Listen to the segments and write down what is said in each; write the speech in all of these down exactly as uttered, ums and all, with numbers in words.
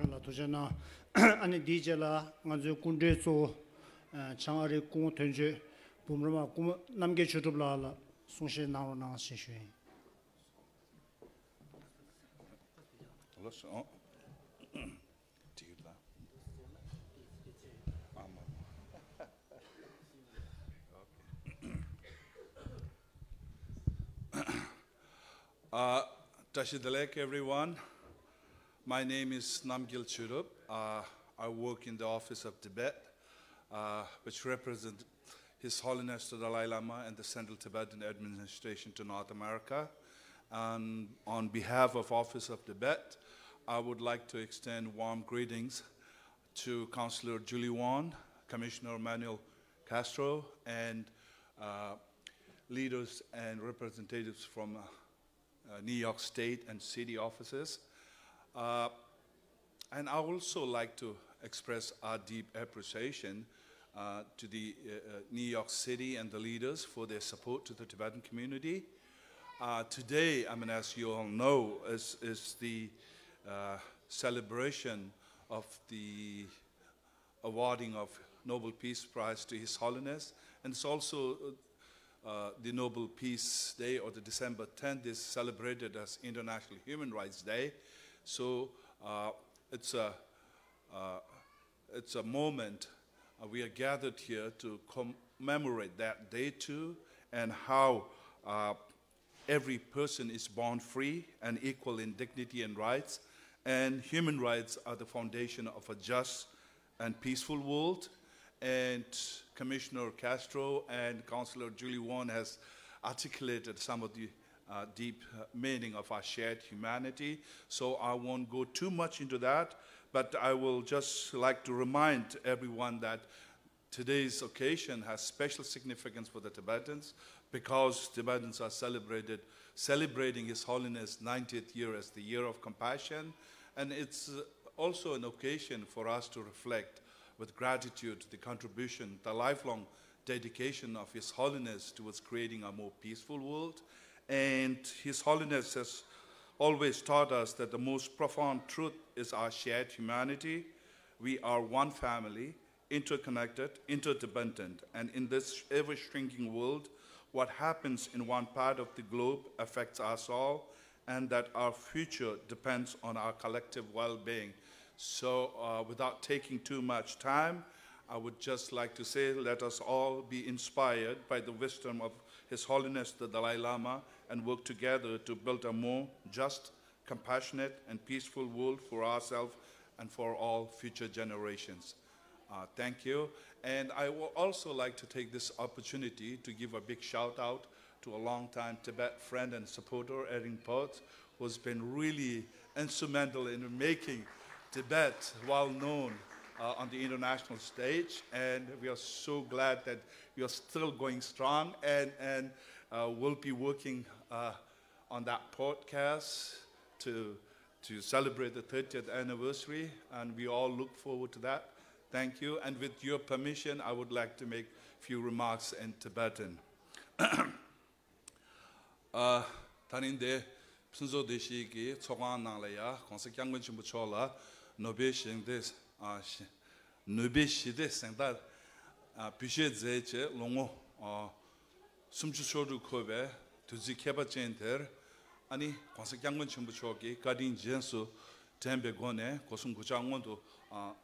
ལ་ཐུགས་རྗེ་གནང་། ཨ་ནི་འདིའི་རྗེས་ལ་ང་ཚོའི་སྐུ་མགྲོན་གཙོ་བོ་ཨ་བྱང་ཨ་རིའི་སྐུ་ངོ་དོན་གཅོད་འབུམ་རམས་པ་སྐུ་ངོ་རྣམ་རྒྱལ་ཆོས་གྲུབ་ལགས་ལ་གསུང་བཤད་གནང་རོགས་གནང་ཞེས་ཞུ་ཡིན། ལགས་སོ། ཨོ། དྲིལ་ལ། ཨ་མ། ཨོ་ཁེ། Uh, Tashi Delek, everyone. My name is Namgyal Churup. Uh, I work in the Office of Tibet, uh, which represents His Holiness the Dalai Lama and the Central Tibetan Administration to North America. And on behalf of Office of Tibet, I would like to extend warm greetings to Councillor Julie Wong, Commissioner Manuel Castro, and uh, leaders and representatives from uh, uh, New York State and city offices. Uh, and I also like to express our deep appreciation uh, to the uh, uh, New York City and the leaders for their support to the Tibetan community. Uh, today, I mean, as you all know, is, is the uh, celebration of the awarding of Nobel Peace Prize to His Holiness. And it's also uh, the Nobel Peace Day, or the December tenth is celebrated as International Human Rights Day. So uh, it's a uh, it's a moment uh, we are gathered here to commemorate that day too, and how uh, every person is born free and equal in dignity and rights, and human rights are the foundation of a just and peaceful world. And Commissioner Castro and Councillor Julie Wong has articulated some of the uh, deep uh, meaning of our shared humanity. So I won't go too much into that, but I will just like to remind everyone that today's occasion has special significance for the Tibetans because Tibetans are celebrated celebrating His Holiness ninetieth year as the year of compassion, and it's also an occasion for us to reflect with gratitude the contribution, the lifelong dedication of His Holiness towards creating a more peaceful world. And His Holiness has always taught us that the most profound truth is our shared humanity. We are one family, interconnected, interdependent, and in this ever shrinking world, what happens in one part of the globe affects us all, and that our future depends on our collective well being. So, uh, without taking too much time, I would just like to say let us all be inspired by the wisdom of His Holiness the Dalai Lama and work together to build a more just, compassionate, and peaceful world for ourselves and for all future generations. Uh, thank you. And I would also like to take this opportunity to give a big shout out to a longtime Tibet friend and supporter, Erin Potts, who's been really instrumental in making Tibet well known uh, on the international stage. And we are so glad that you're still going strong and, and uh, will be working uh, on that podcast to, to celebrate the thirtieth anniversary. And we all look forward to that. Thank you. And with your permission, I would like to make few remarks in Tibetan. ཨ། ད་རིང་འདིར་ཕུན་ཚོགས་སྡེ་བཞི་གི་ཚོགས་ཁང་ནང་ལ་ཡ་༸གོང་ས་༸སྐྱབས་མགོན་ཆེན་པོ་མཆོག་ལ་ནོ་བེལ་ཞི་བདེ། ཨ། ཞི། ནོ་བེལ་ཞི་བདེ་གཟེངས་རྟགས་ཨ་འབུལ་བཞེས་མཛད་བྱས་ལོ་ངོ་ཨ་སུམ་ཅུ་སོ་དྲུག་འཁོར་བའི་དུས་ཚིགས་ཁྱད་པར་ཅན་དེར། ཨ་ནི་༸གོང་ས་༸སྐྱབས་མགོན་ཆེན་པོ་མཆོག་གི་བཀའ་དྲིན་རྗེས་སུ་དྲན་པའི་སྒོ་ནས་སྒོ་གསུམ་གུས་ཕྱག་སྔོན་དུ་ཨ་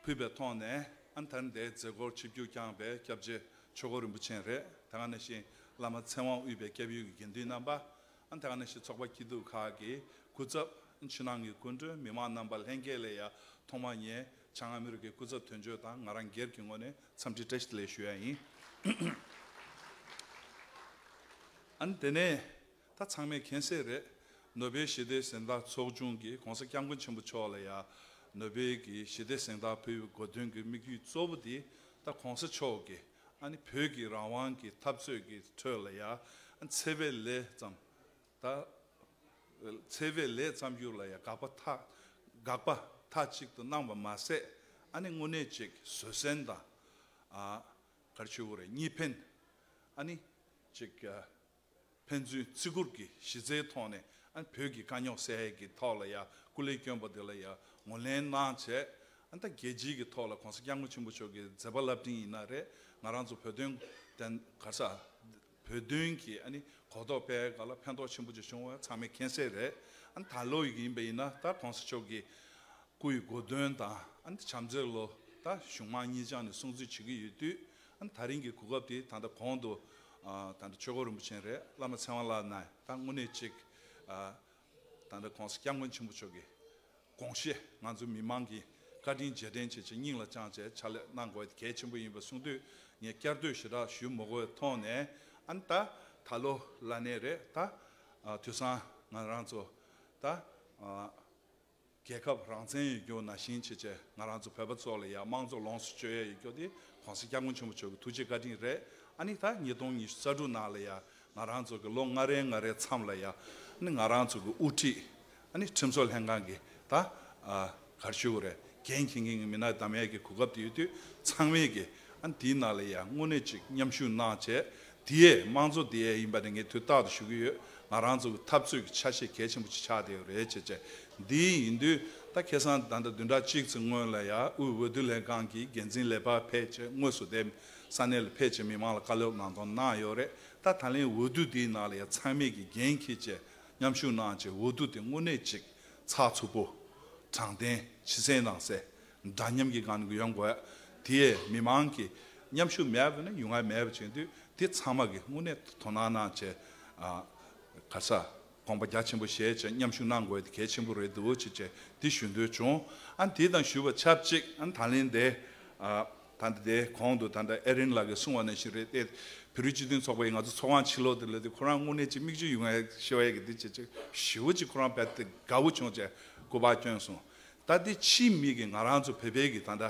ཕུལ་བའི་ཐོག་ནས། ཨ་ནི་ད་རིང་འདིར་མཛད་སྒོར་ཆིབས་བསྒྱུར་བསྐྱངས་པའི་སྐྱབས་རྗེ་ཆོས་འཁོར་རིན་པོ་ཆེ་རེད། དེ་ག་ནང་བཞིན་བླ་མ་ཚེ་དབང་དབུས་པའི་སྐྱབས་ཡུལ་གྱི་དགེ་འདུན་རྣམ་པ། ཨ་ནི་དེ་ག་ནང་བཞིན་ཚོགས་པ་སྐྱིད་སྡུག་ཁག་གི་སྐུ་ཚབ། ཕྱི་ནང་གི་སྐུ་མགྲོན། མི་མང་རྣམ་པ་ལྷན་རྒྱས་ལ་ཡ་ཐོག་མར་ངས་བྱང་ཨ་མི་རི་ཀའི་སྐུ་ཚབ་དོན་གཅོད་དང་ང་རང་སྒེར་གྱི་ངོས་ནས་འཚམས་འདྲི་བཀྲ་ཤིས་བདེ་ལེགས་ཞུ་ཡ་ཡིན། ཨ་ནི་དེ་ནས་ད་ཚང་མས་མཁྱེན་གསལ་རེད། ནོ་བེལ་ཞི་བདེའི་གཟེངས་རྟགས་ཚོགས་ཆུང་གིས་༸གོང་ས་༸སྐྱབས་མགོན་ཆེན་པོ་མཆོག་ལ་ཡ་ནོ་བེལ་གྱི་ཞི་བདེ་གཟེངས་རྟགས་ཕུལ་བའི་གོ་དོན་གྱི་དམིགས་ཡུལ་གཙོ་བོ་དེ་ད་༸གོང་ས་མཆོག་གིས་ཨ་ནི་བོད་ཀྱི་རང་དབང་གི་འཐབ་རྩོད་ཀྱི་ཁྲོད་ལ་ཡ་འཚེ་བའི་ལས་ཙམ། ད་འཚེ་བའི་ལས་བརྩམས་རྒྱུ་ལ་ཡ་དགག་པ་མཐའ་དགག་པ་མཐའ་གཅིག་ཏུ་གནང་བ་མ་ཟད། ཨ་ནི་དངོས་གནས་ཅིག་བཟོད་བསྲན་དང་། ཨ། ག་རེ་ཞུ་དགོས་རེད། གཉིས་ཕན། ཨ་ནི་ཅིག་ཨ་ཕན་ཚུན་བརྩི་བཀུར་གྱི་གཞི་རྩའི་ཐོག་ནས་ ཨ་བོད་ཀྱི་དཀའ་རྙོག་སེལ་ཡས་ཀྱི་ཐོག་ལ་ཡ་སྐུ་ལས་བསྐྱོན་པ་དེ་ལ་ཡ་ངོས་ལེན་གནང་བྱས། ཨ་ད་རྒྱལ་སྤྱིའི་གི་ཐོག་ལ་༸གོང་ས་༸སྐྱབས་མགོན་ཆེན་པོ་མཆོག་གི་མཛད་པ་རླབས་ཆེན་ཡིན་ན་རེད། ང་རང་ཚོ་བོད་དོན་དེ་ག་ས་བོད་དོན་གྱི་ཨ་ནི་གོ་རྟོགས་སྤེལ་སྒང་ལ་ཕན་ཐོགས་ཆེན་པོ་ཅིག་བྱུང་བ་ཚང་མས་མཁྱེན་གསལ་རེད། ཨ་ད་ལོ་ཡིན་པ་ཡིན་ན་ད་༸གོང་ས་མཆོག་གི་སྐུའི་གོ་སྟོན་དང་ཨ་ནི་བྱམས་བརྩེའི་ལོ་ད་གཞུང་མང་གཉིས་ཆར་ནས་སྲུང་བརྩི་བྱེད་ཀྱི་ཡོད་དུས། ཨ་ནི་ད་རིང་གི་གོ་སྐབས་དེ་ད་ལྟ་གོང་དུ་ཨ་ད་ལྟ་ཆོས་འཁོར་རིན་པོ་ཆེ་རེད། བླ་མ་ཚེ་དབང་ལགས་ནས་ད་དངོས་གནས་ཅིག་ཨ་ད་ལྟ་༸གོང་ས་༸སྐྱབས་མགོན་ཆེན་པོ་མཆོག་གི་དགོངས་བཞེད། ང་ཚོ་མི་མང་གི་བཀའ་དྲིན་རྗེས་དྲན་བྱེད་ཆེད་སྙིང་ལ་བཅངས་བྱས་ཕྱག་ལས་གནང་དགོས་དེ་གལ་ཆེན་པོ་ཡིན་པ་གསུངས་དུས། ངས་བསྐྱར་ཟློས་ཞེ་དྲག་ཞུ་མ་དགོས་པའི་ཐོག་ནས། ཨ་ནི་ད་ད་ལོ་ལ་ནས་རེད། ད་ཨ་དུས་སང་ང་རང་ཚོ་ད་ཨ་རྒྱལ་ཁབ་རང་བཙན་ཡོད་རྒྱུ་ནང་བཞིན་བྱས་བྱས་ང་རང་ཚོ་བོད་པ་ཚོ་ལ་ཡ་དམངས་གཙོ་ལོངས་སུ་སྤྱོད་ཡས་ཡོད་རྒྱུ་དེ་༸གོང་ས་༸སྐྱབས་མགོན་ཆེན་པོ་མཆོག་གི་ཐུགས་རྗེ་བཀའ་དྲིན་རེད། ཨ་ནི་ད་ཉིས་སྟོང་ཉི་ཤུ་རྩ་དྲུག་ནང་ལ་ཡ་ང་རང་ཚོ་གི་ལོ་ལྔ་རེ་ལྔ་རེའི་མཚམས་ལ་ཡ་ཨ་ནི་ང་རང་ཚོ་གི་དབུ་ཁྲིད། ཨ་ནི་ཁྲིམས་བཟོ་ལྷན་ཁང་གི་ད་ཨ་ག་རེ་ཞུ་དགོས་རེད། འགན་འཁྱེར་མཁན་གྱི་མི་སྣ་བདམས་ཡས་ཀྱི་གོ་སྐབས་དེ་ཡོད་དུས། ཚང་མས་ཀྱི་ཨ་ནི་དེའི་ནང་ལ་ཡ་དངོས་གནས་ཅིག་མཉམ་ཞུགས་གནང་བྱས། དེ་ཡས་དམངས་གཙོ་དེ་ཡས་ཡིན་པ་ནི་ངས་དུས་རྟག་ཏུ་ཞུ་གི་ཡོད། ང་རང་ཚོ་གི་འཐབ་རྩོད་ཀྱི་ཆ་ཤས་གལ་ཆེན་པོ་ཅིག་ཆགས་བསྡད་ཡོད་རེད་བྱས་བྱས། འདི་ཡིན་དུས་ད་ཁ་སང་ད་ལྟ་བདུན་ཕྲག་གཅིག་ཙམ་སྔོན་ལ་ཡ་དབུས་འོས་བསྡུ་ལྷན་ཁང་གི་འགན་འཛིན་ལས་པ་ཕེབས་བྱས་དངོས་སུ་དེ་ས་གནས་ལ་ཕེབས་བྱས་མི་མང་ལ་བཀའ་སློབ་གནང་དོན་གནང་ཡོད་རེད། ད་ད་ལན་འོས་བསྡུ་དེའི་ནང་ལ་ཡ་ཚང་མས་ཀྱི་འགན་འཁྱེར་བྱས་མཉམ་ཞུགས་གནང་བྱས་འོས་བསྡུ་དེ་དངོས་གནས་ཅིག་ཚགས་ཚུད་པོ། དྲང་བདེན། ཕྱི་གསལ་ནང་གསལ། འདྲ་མཉམ་གྱི་སྒང་ནས་ཡོང་དགོས། དེ་ཡས་མི་མང་གི་མཉམ་ཞུགས་མེད་པ་ན་ཡོང་ཡ་མེད་པ་བྱེད་དུས། དེ་ཚང་མ་གི་དངོས་གནས་དོ་སྣང་གནང་བྱས། ཨ་ག་ས་དགོངས་པ་རྒྱ་ཆེན་པོ་བཞེས་བྱས་མཉམ་ཞུགས་གནང་དགོས་དེ་གལ་ཆེན་པོ་རེད་འདུག་ཅེས་བྱས་དེ་ཞུ་འདོད་བྱུང་། ཨ་དེ་དང་ཞུ་བ་ཆབས་ཅིག་ཨ་ད་ལན་དེ་ཨ་ད་ལྟ་དེ་གོང་དུ་ད་ལྟ་ཨེ་རིན་ལགས་ཀྱིས་གསུངས་པ་ནང་བཞིན་རེད་དེ། བོད་རིགས་སྤྱི་མཐུན་ཚོགས་པ་ཡིས་ང་ཚོ་ཚོགས་ཁང་ཕྱི་ལོགས་དེ་ལ་དེ་ཁོ་རང་དངོས་གནས་ཅིག་མིག་ཆུ་ཡོང་ཡ་ཤེས་བ་ཡ་གི་དེ་བྱས་ཅིག་ཞེ་པོ་ཅིག་ཁོ་རང་རྦད་དེ་དགའ་བོ་བྱུང་བྱས་སྐུ་པར་བསྐྱོན་སོང་། ད་དེ་ཕྱིའི་མི་གིས་ང་རང་ཚོ་བོད་པའི་གི་ད་ལྟ་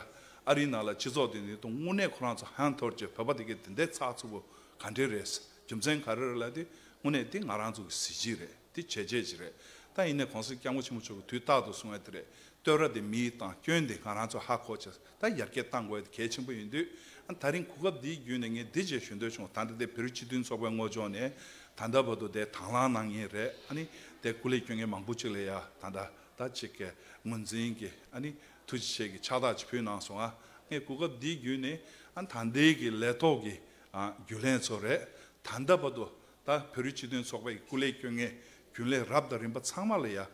ཨ་རིའི་ནང་ལ་སྤྱི་ཚོགས་དེ་ནི་དུ་དངོས་གནས་ཁོ་རང་ཚོ་ཧང་ཐོར་གྱི་བོད་པ་དེ་གའི་དེ་འདྲའི་ཚགས་ཚུད་པོ་ག་འདྲས་རེད། རྒྱུ་མཚན་ག་རེ་རེད་ལབ་དུས་དངོས་གནས་དེ་ང་རང་ཚོ་གི་གཟི་བརྗིད་རེད། དེ་བྱས་རྗེས་ཅིག་རེད། ད་ཡིན་ནའི་༸གོང་ས་༸སྐྱབས་མགོན་ཆེན་པོ་མཆོག་གིས་དུས་རྟག་ཏུ་གསུང་ཡ་དེ་རེད། བསྟོད་ར་དེ་མི་ཡི་སྟེང་སྐྱོན་དེ་ང་རང་ཚོ་ཧ་གོ་བྱས་ད་ཡར་རྒྱས་གཏང་དགོས་དེ་གལ་ཆེན་པོ་ཡིན་དུས། ཨ་ད་རིང་གོ་སྐབས་འདིའི་བརྒྱུད་ནས་ངས་འདི་བཅས་ཞུ་འདོད་བྱུང་། ད་ལྟ་དེ་བོད་རིགས་སྤྱི་མཐུན་ཚོགས་པའི་ངོས་ཕྱོགས་ནས་ད་ལྟ་བར་དུ་དེ་དང་བླངས་གནང་མཁན་རེད། ཨ་ནི་དེ་སྐུ་ལས་བསྐྱོན་མཁན་མང་པོ་ཅིག་ལ་ཡ་ད་ལྟ་ད་ཅིག་གི་ངོས་འཛིན་གྱི་ཨ་ནི་ཐུགས་རྗེ་ཆེ་གི་ཕྱག་རྟགས་ཅིག་ཕུལ་གནང་སོང་། ཨ་ངས་གོ་སྐབས་འདིའི་བརྒྱུད་ནས་ཨ་ད་ལྟའི་གི་ལས་ཐོག་གི་ཨ་རྒྱུན་ལས་ཚོ་རེད། ད་ལྟ་བར་དུ་ད་བོད་རིགས་སྤྱི་མཐུན་ཚོགས་པའི་སྐུ་ལས་བསྐྱོན་མཁན་རྒྱུན་ལས་རབ་དང་རིམ་པ་ཚང་མ་ལ་ཡ་ཨ་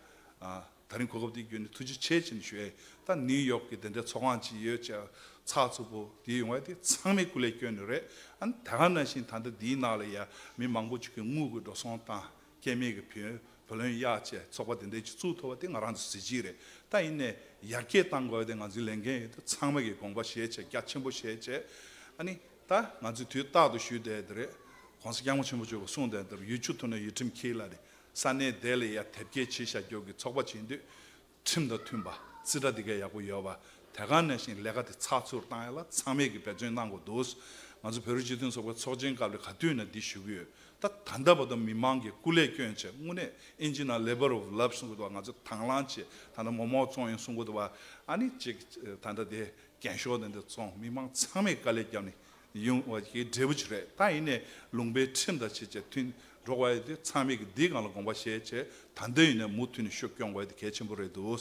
ད་རིང་གོ་སྐབས་འདི་བརྒྱུད་ནས་ཐུགས་རྗེ་ཆེ་ཅེས་ཞུ་ཡས། ད་ནིའུ་ཡོག་གི་དེ་འདྲའི་ཚོགས་ཁང་ཅིག་ཡོད་ཅེས་ཚགས་ཚུད་པོ་དེ་ཡོང་བ་དེ་ཚང་མས་སྐུ་ལས་བསྐྱོན་ནི་རེད། ཨ་ནི་ད་ག་ནང་བཞིན་ད་ལྟ་འདིའི་ནང་ལ་ཡ་མི་མང་པོ་ཅིག་གིས་དངུལ་གྱི་འགྲོ་སོང་བཏང་། སྐྱེད་མེད་ཀྱི་བུ་བུ་ལོན་གཡར་བྱས་ཚོགས་པ་དེ་འདྲའི་ཅིག་བཙུགས་ཐུབ་པ་དེ་ང་རང་ཚོ་གཟི་བརྗིད་རེད། ད་ཡིན་ནའི་ཡར་རྒྱས་གཏང་དགོས་དེ་ང་ཚོའི་ལས་འགན་ཡོད་དེ་ཚང་མ་གིས་དགོངས་པ་བཞེས་བྱས་རྒྱ་ཆེན་པོ་བཞེས་བྱས། ཨ་ནི་ད་ང་ཚོས་དུས་རྟག་ཏུ་ཞུས་བསྡད་དེ་རེད། ༸གོང་ས་༸སྐྱབས་མགོན་ཆེན་པོ་མཆོག་གིས་གསུངས་བསྡད་དེར་ཡུལ་ཆུ་འཐུང་ནས་ཡུལ་ཁྲིམས་འཁྱེར་ལ་རེད། ས་གནས་དེ་ལ་ཡ་དེབ་སྐྱེལ་བྱེད་བཞག་རྒྱུ་གི་ཚོགས་པ་བྱེད་དུས། ཁྲིམས་དང་མཐུན་པ་རྩིས་ཁྲ་དེ་གས་ཡག་པོ་ཡོད་པ། དེ་ག་ནང་བཞིན་ལས་ཀ་དེ་ཚགས་ཚུད་བཏང་ཡ་ལ་ཚང་མས་ཀྱི་འབད་བརྩོན་གནང་དགོས་འདུག་ང་ཚོ་བོད་རིགས་སྤྱི་མཐུན་ཚོགས་པའི་ཚོགས་ཆེན་སྐབས་ལ་ག་དུས་ན་འདི་ཞུ་གི་ཡོད། ད་ད་ལྟ་བར་དུ་མི་མང་གིས་སྐུ་ལས་བསྐྱོན་བྱས་དངོས་གནས་ཨིན་ཇི་ནང་Labour of Love གསུང་གི་འདུག་ང་ཚོ་དང་བླངས་བྱས་ད་ལྟ་མོག་མོག་བཙོང་ཡོང་གསུང་གི་འདུག་ཨ་ནི་ཅིག་ད་ལྟ་དེ་རྒན་ཤོས་དེ་འདྲ་བཙོང་མི་མང་ཚང་མས་དཀའ་ལས་བརྒྱབ་ནས་ཡོང་བ་གི་འབྲས་བུ་ཅིག་རེད། ད་ཡིན་ནའི་ལུང་པའི་ཁྲིམས་དང་བྱས་བྱས་མཐུན་འགྲོ་བ་ཡོད་དུས་ཚང་མས་ཀྱི་འདིའི་སྒང་ལ་དགོངས་པ་བཞེས་བྱས་ད་འདོད་ཡིན་ནའི་མུ་མཐུད་ནས་ཤུགས་སྐྱོང་དགོས་དེ་གལ་ཆེན་པོ་རེད་འདུག་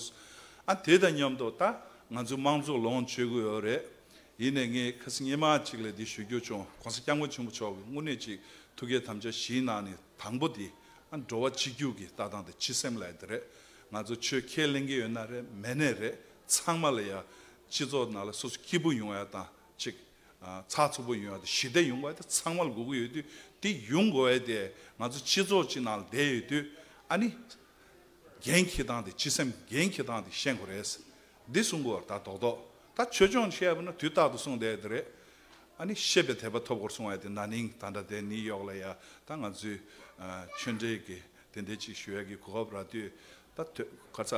ཨ་དེ་དང་མཉམ་དུ་ད་ང་ཚོའི་དམངས་གཙོ་ལོངས་སྤྱོད་ཀྱི་ཡོད་རེད། ཡིན་ནའི་ངས་ཁ་སང་སྔོན་མ་ཅིག་ལ་འདི་ཞུ་རྒྱུ་བྱུང་། ༸གོང་ས་༸སྐྱབས་མགོན་ཆེན་པོ་མཆོག་གིས་དངོས་གནས་ཅིག་ཐུགས་བསྐྱེད་དམ་བཅའ་བཞིའི་ནང་ནས་དང་པོ་དེ་ཨ་འགྲོ་བ་གཅིག་གྱུར་གྱི་ལྟ་སྟངས་དེ་སྤྱི་སེམས་ལ་ཡ་དེ་རེད། ང་ཚོ་ཆོས་ཁས་ལེན་གྱི་ཡོད་ན་རེད་མེད་ནའི་རེད། ཚང་མ་ལ་ཡ་སྤྱི་ཚོགས་ནང་ལ་སོ་སོ་སྐྱིད་པོ་ཡོང་ཡ་དང་ཅིག་ཨ་ཚགས་ཚུད་པོ་ཡོང་བ་དང་ཞི་བདེ་ཡོང་བ་དེ་ཚང་མ་ལ་དགོས་ཀྱི་ཡོད་དུས། དེ་ཡོང་དགོས་པ་དེ་ང་ཚོ་སྤྱི་ཚོགས་གཅིག་ནང་ལ་བསྡད་ཡོད་དུས། ཨ་ནི་འགན་འཁྱེར་སྟངས་དེ་སྤྱི་སེམས་འགན་འཁྱེར་སྟངས་དེ་ཤེས་དགོས་རེད། འདི་གསུང་དགོས་པ་ད་རྡོག་རྡོག་ད་ཆོས་སྐྱོང་བཤད་པ་ན་དུས་རྟག་ཏུ་གསུང་བསྡད་དེ་རེད། ཨ་ནི་བཤད་པའི་དད་པ་ཐོབ་དགོས་གསུང་བ་དེ་ན་ནིང་ད་ལྟ་དེ་ནིའུ་ཡོག་ལ་ཡ་ད་ང་ཚོའི་ཨ་ཆོས་འབྲེལ་གྱི་དེ་འདྲའི་ཅིག་ཞུ་ཡ་གི་གོ་སྐབས་རག་དུས། ད་དོ་ཁ་ཚ་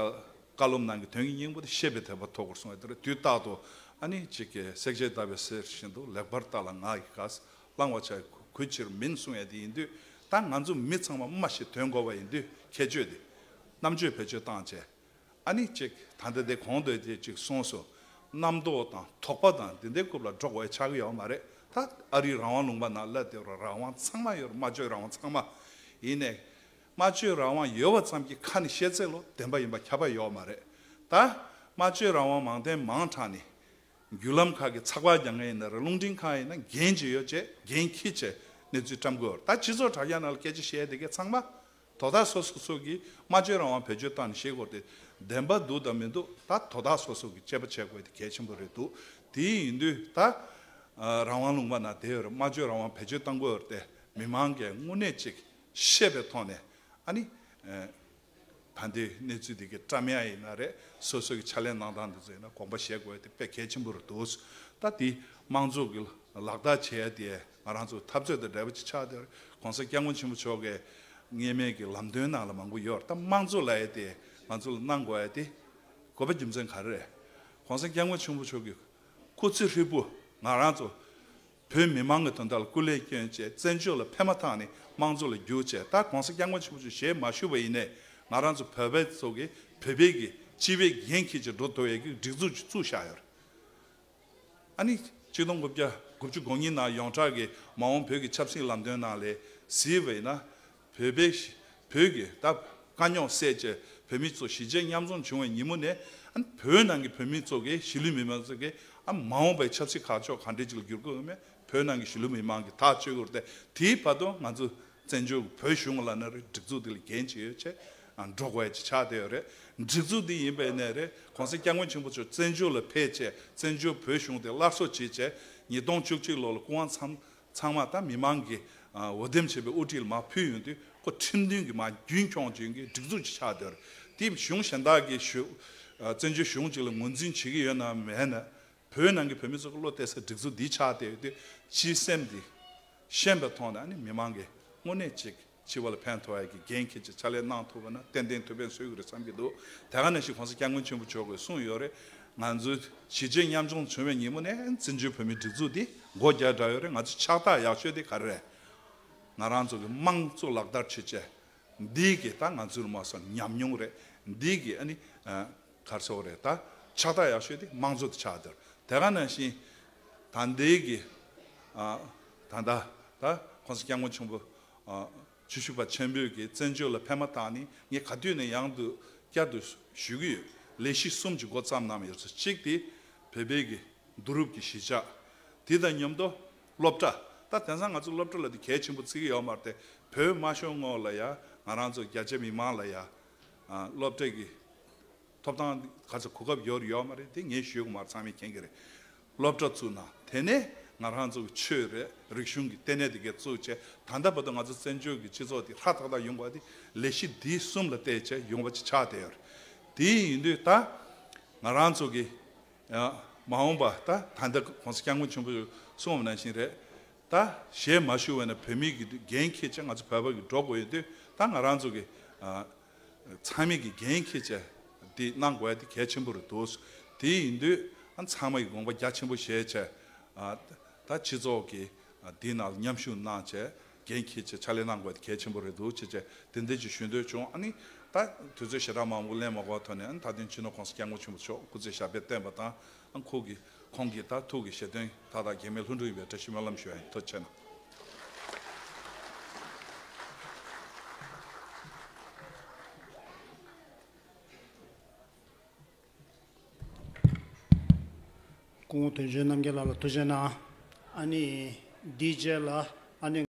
བཀའ་སློབ་ནང་གི་དོན་གྱི་སྙིང་པོ་དེ་བཤད་པའི་དད་པ་ཐོབ་དགོས་གསུང་བ་དེ་རེད། དུས་རྟག་ཏུ་ཨ་ནི་ཅིག་གི་བསྲེག་བཅད་བརྡར་བའི་གསེར་བཞིན་དུ་ལེགས་པར་བརྟགས་ལ་ངག་གི་ག་བླང་བར་བྱ། གུས་ཕྱིར་མིན་གསུང་ཡ་དེ་ཡིན་དུས། ད་ང་ཚོ་མི་ཚང་མ་སྨྲ་ཤེས་དོན་གོ་བ་ཡིན་དུས་ཁྱད་ཆོས་དེ་རྣམ་དཔྱོད་བེད་སྤྱོད་བཏང་བྱས། ཨ་ནི་ཅིག་ད་ལྟ་དེ་གོང་དུ་དེ་ཅིག་གསུངས་སོང་། རྣམ་རྟོག་དང་དོགས་པ་དང་དེ་འདྲའི་རྐུབ་ལ་འགྲོ་དགོས་ཡ་ཆགས་ཀྱི་ཡོད་མ་རེད། ད་ཨ་རིའི་རང་དབང་ལུང་པ་ནང་ལ་དེ་རང་དབང་ཚང་མ་ཡོད་རེད། སྨྲ་བརྗོད་རང་དབང་ཚང་མ། ཡིན་ནའི་ སྨྲ་བརྗོད་རང་དབང་ཡོད་པ་ཙམ་གྱིས་ཁ་ནས་བཤད་ཚད་ལོ་བདེན་པ་ཡིན་པ་ཁྱབ་པ་ཡོད་མ་རེད། ད་སྨྲ་བརྗོད་རང་དབང་མང་བསྟན་མང་དྲགས་ནས་བརྒྱུད་ལམ་ཁག་གི་ཚགས་པར་རྒྱག་མཁན་ཡིན་ན་རེད། རླུང་འཕྲིན་ཁང་ཡིན་ན་འགན་ཅིག་ཡོད་བྱས་འགན་འཁྱེར་བྱས་གནས་ཚུལ་བཀྲམ་དགོས་ཡོད་རེད། ད་སྤྱི་ཚོགས་དྲ་རྒྱ་ནང་ལ་སྐད་ཆ་བཤད་དེ་གའི་ཚང་མ་དོ་བདག་སོ་སོ་སོ་གིས་སྨྲ་བརྗོད་རང་དབང་བེད་སྤྱོད་བཏང་ནས་བཤད་དགོས་ཏེ་བདེན་པ་འདུག་དང་མི་འདུག་ད་དོ་བདག་སོ་སོ་གིས་དཔྱད་པ་བྱེད་དགོས་དེ་གལ་ཆེན་པོ་རེད་འདུག་དེ་ཡིན་དུས་ད་རང་དབང་ལུང་པ་ན་བསྡད་ཡོད་རེད། སྨྲ་བརྗོད་རང་དབང་བེད་སྤྱོད་གཏང་དགོས་ཡོད་རེད་དེ་མི་མང་གིས་དངོས་གནས་ཅིག་ཤེས་པའི་ཐོག་ནས་ཨ་ནི་ད་ལྟའི་གནས་ཚུལ་འདི་གའི་བཀྲམ་ཡ་ཡིན་ན་རེད། སོ་སོ་གི་ཕྱག་ལས་གནང་སྟངས་འདི་ཚོ་ཡིན་ན་དགོངས་པ་བཞེས་དགོས་ཡ་དེ་དཔེ་གལ་ཆེན་པོ་རེད་འདུག་ད་དེ་དམངས་གཙོ་གི་ལག་བསྟར་བྱེད་ཡ་དེ་ང་རང་ཚོ་འཐབ་རྩོད་དང་འབྲེལ་བ་ཅིག་ཆགས་བསྡད་རེད། ༸གོང་ས་༸སྐྱབས་མགོན་ཆེན་པོ་མཆོག་གིས་སྔས་མའི་གི་ལམ་སྟོན་ནང་ལ་མང་པོ་ཡོད་རེད། ད་དམངས་གཙོ་ལབ་ཡ་དེ་ང་ཚོ་ལ་གནང་དགོས་ཡ་དེ་དགོས་པ་རྒྱུ་མཚན་ག་རེ་རེད། ༸གོང་ས་༸སྐྱབས་མགོན་ཆེན་པོ་མཆོག་གི་སྐུ་ཚེ་ཧྲིལ་པོ་ང་རང་ཚོ་བོད་མི་མང་གི་དོན་དག་ལ་སྐུ་ལས་བསྐྱོན་བྱས་བཙན་བྱོལ་ལ་ཕན་མ་ཐག་ནས་དམངས་གཙོ་ལ་བསྒྱུར་བྱས་ད་༸གོང་ས་༸སྐྱབས་མགོན་ཆེན་པོ་མཆོག་ཞལ་མ་བཞུགས་པ་ཡིན་ནའི་ང་རང་ཚོ་བོད་པའི་ཚོ་གིས་བོད་པའི་གི་སྤྱི་པའི་འགན་འཁྱེར་བྱས་འགྲོ་ཐུབ་ཡས་ཀྱི་སྒྲིག་འཛུགས་ཅིག་བཙུགས་བཞག་ཡོད་རེད། ཨ་ནི་གཅིག་སྟོང་དགུ་བརྒྱ་དགུ་བཅུ་གོ་གཉིས་ནང་ཡོངས་གྲགས་ཀྱི་མ་འོངས་བོད་ཀྱི་ཆབ་སྲིད་ལམ་སྟོན་ནང་ལ་གཟིགས་པ་ཡིན་ན། བོད་པའི་བོད་ཀྱི་ད་དཀའ་རྙོག་སེལ་བྱས་བོད་མི་ཚོ་གཞིས་བྱེས་མཉམ་འཛོམས་བྱུང་བའི་ཉིན་མོ་ནས་ཨ་ནི་བོད་ནང་གི་བོད་མི་ཚོ་གིས་གཞིས་ལུས་མི་མང་ཚོ་གིས་ཨ་མ་འོངས་པའི་ཆབ་སྲིད་ཁ་ཕྱོགས་ག་འདྲས་ཅིག་ལ་བསྒྱུར་དགོས་ཡོད་མེད་བོད་ནང་གི་གཞིས་ལུས་མི་མང་གིས་ཐག་གཅོད་དགོས་རེད་དེ་དེའི་བར་དུ་ང་ཚོ་བཙན་བྱོལ་བོད་གཞུང་ལ་ན་རེ་སྒྲིག་འཛུགས་དེ་ལ་འགན་བྱེད་ཡོད་ཆེ་འགྲོ་དགོས་ཡ་ཅིག་ཆགས་བསྡད་ཡོད་རེད། སྒྲིག་འཛུགས་འདི་ཡིན་པའི་གནས་རེད། ༸གོང་ས་༸སྐྱབས་མགོན་ཆེན་པོ་མཆོག་བཙན་བྱོལ་ལ་ཕེབས་བྱས་བཙན་བྱོལ་བོད་གཞུང་དེ་སླར་གསོ་བྱེད་བྱས་ཉིས་སྟོང་བཅུ་གཅིག་ལོ་ལ་སྐུ་དབང་ཚང་ཚང་མ་ད་མི་མང་གིས་འོས་འདེམས་བྱས་པའི་དབུ་ཁྲིད་ལ་མར་ཕུལ་ཡོང་དུས་ཁོ་ཁྲིམས་མཐུན་གྱི་མར་རྒྱུན་འཁྱོངས་བྱེད་མཁན་སྒྲིག་འཛུགས་ཅིག་ཆགས་བསྡད་ཡོད་རེད། དེ་གཞུང་གཞན་དག་གིས་བཞུགས་བཙན་བྱོལ་གཞུང་ཅིག་ལ་ངོས་འཛིན་བྱེད་ཀྱི་ཡོད་ན་མེད་ན། བོད་ནང་གི་བོད་མི་ཚོ་གི་བློ་གཏད་སའི་སྒྲིག་འཛུགས་འདི་ཆགས་བསྡད་ཡོད་དུས་སྤྱིའི་སེམས་འདི་ཤེས་པའི་ཐོག་ནས་ཨ་ནི་མི་མང་གི་དངོས་གནས་ཅིག་སྤྱི་བ་ལ་ཕན་ཐོགས་ཡ་གི་འགན་འཁྱེར་ཅིག་ཕྱག་ལས་གནང་ཐུབ་པ་ན་ཏན་ཏན་ཐུགས་ཕན་གསོས་ཀྱི་རེད་བསམ་གྱི་འདུག་དེ་ག་ནང་བཞིན་༸གོང་ས་༸སྐྱབས་མགོན་ཆེན་པོ་མཆོག་གིས་གསུངས་ཡོད་རེད། ང་ཚོའི་གཞིས་བྱེས་མཉམ་འཛོམས་བྱུང་བའི་ཉིན་མོ་ནས་བཙན་བྱོལ་བོད་མིའི་སྒྲིག་འཛུགས་འདི་སྒོ་རྒྱག་འདྲ་ཡོད་རེད། ང་ཚོ་ཕྱག་རྟགས་ཡག་ཤོས་དེ་ག་རེ་རེད། ང་རང་ཚོ་གི་དམངས་གཙོ་ལག་བསྟར་བྱེད་ཆེད། འདི་གི་ད་ང་ཚོར་མ་སོང་ཉམས་མྱོང་རེད། འདི་གི་ཨ་ནི་ཨ་ག་རེ་ཟེར་དགོས་རེད། ད་ཕྱག་རྟགས་ཡག་ཤོས་དེ་དམངས་གཙོ་དེ་ཆགས་བསྡད་ཡོད་རེད། དེ་ག་ནང་བཞིན་ད་འདི་གི་ཨ་ད་ད་ད་༸གོང་ས་༸སྐྱབས་མགོན་ཆེན་པོ་ཨ་བཅུ་བཞི་པ་ཆེན་པོས་ཀྱི་བཙན་བྱོལ་ལ་ཕན་མ་བཏགས་ནི་ངས་ག་དུས་ནས་ཡང་དུ་བསྐྱར་དུ་ཞུ་གི་ཡོད། ལས་གཞི་གསུམ་གྱི་འགོ་བརྩམས་གནང་ཡོད་ཟེར། གཅིག་དེ་བོད་པའི་གི་བསྡུ་རུབ་ཀྱི་གཞིས་ཆགས། དེ་དང་མཉམ་དུ་སློབ་གྲྭ། ད་དེང་སང་ང་ཚོ་སློབ་གྲྭ་ལབ་དུས་གལ་ཆེན་པོ་བརྩི་གི་ཡོད་མ་རེད་དེ། བོད་དམར་གཞུང་ངོས་ལ་ཡ་ང་རང་ཚོ་རྒྱ་ཆེ་མི་མང་ལ་ཡ་ཨ་སློབ་གྲྭ་གི་ཐོབ་ཐང་ག་ཚོད་གོ་སྐབས་ཡོད་རེད་ཡོད་མ་རེད་དེ་ངས་ཞུ་གི་མ་རེད། ཚང་མས་མཁྱེན་གི་རེད། སློབ་གྲྭ་བཙུགས་ན་དེ་ནས་ང་རང་ཚོ་གི་ཆོས་རེད་རིག་གཞུང་གི་ལྟེ་གནས་དེ་གས་བཙུགས་བྱས་ད་ལྟ་བར་དུ་ང་ཚོ་བཙན་བྱོལ་གྱི་སྤྱི་ཚོགས་དེ་ཧྲ་ཐག་ཐག་ཡོང་བ་དེ་ལས་གཞི་འདི་གསུམ་ལ་བལྟས་བྱས་ཡོང་བ་ཅིག་ཆགས་བསྡད་ཡོད་རེད། དེ་ཡིན་དུས་ད་ང་རང་ཚོ་གི་ཡང་མ་འོངས་པ་ད་ད་ལྟ་༸གོང་ས་༸སྐྱབས་མགོན་ཆེན་པོས་གསུངས་པ་ནང་བཞིན་རེད། ད་ཞལ་མ་བཞུགས་པ་ན་བོད་མི་གི་འགན་འཁྱེར་བྱས་ང་ཚོ་བོད་པ་གི་འགྲོ་དགོས་ཡོད་དུས་ད་ང་རང་ཚོ་གི་ཨ་ཚང་མས་གི་འགན་འཁྱེར་བྱས་འདི་གནང་དགོས་ཡ་དེ་གལ་ཆེན་པོ་རེད་འདུག་དེ་ཡིན་དུས་ཨ་ཚང་མ་གི་དགོངས་པ་རྒྱ་ཆེན་པོ་བཞེས་བྱས་ཨ་ད་སྤྱི་ཚོགས་ཀྱི་ཨ་འདི་ནང་ལ་མཉམ་ཞུགས་གནང་བྱས། འགན་འཁྱེར་བྱས་ཕྱག་ལས་གནང་དགོས་དེ་གལ་ཆེན་པོ་རེད་འདུག་ཅེས་བྱས་དེ་འདྲ་ཅིག་ཞུ་འདོད་བྱུང་། ཨ་ནི་ད་དུས་ཚོད་ཞེ་དྲག་མང་པོ་ལེན་མ་དགོས་ཐོག་ནས་ཨ་ནི་ད་དུང་སྤྱི་ནོར་༸གོང་ས་༸སྐྱབས་མགོན་ཆེན་པོ་མཆོག་སྐུ་ཚེ་ཞབས་པད་བརྟན་པ་དང་ཨ་ཁོ་གི་ཁོང་གི་ད་ཐུགས་ཀྱི་བཞེད་དོན་མཐའ་དག་གེགས་མེད་ལྷུན་གྲུབ་ཡིན་པའི་བཀྲ་ཤིས་སྨོན་ལམ་ཞུ་ཡ་ཡིན། ཐུགས་རྗེ་ཆེ་གནང་། སྐུ་ངོ་དོན་གཅོད་རྣམ་རྒྱལ་ལགས་ལ་ཐུགས་རྗེ་གནང་། ཨ་ནི་འདིའི་རྗེས་ལ་ཨ་ནི།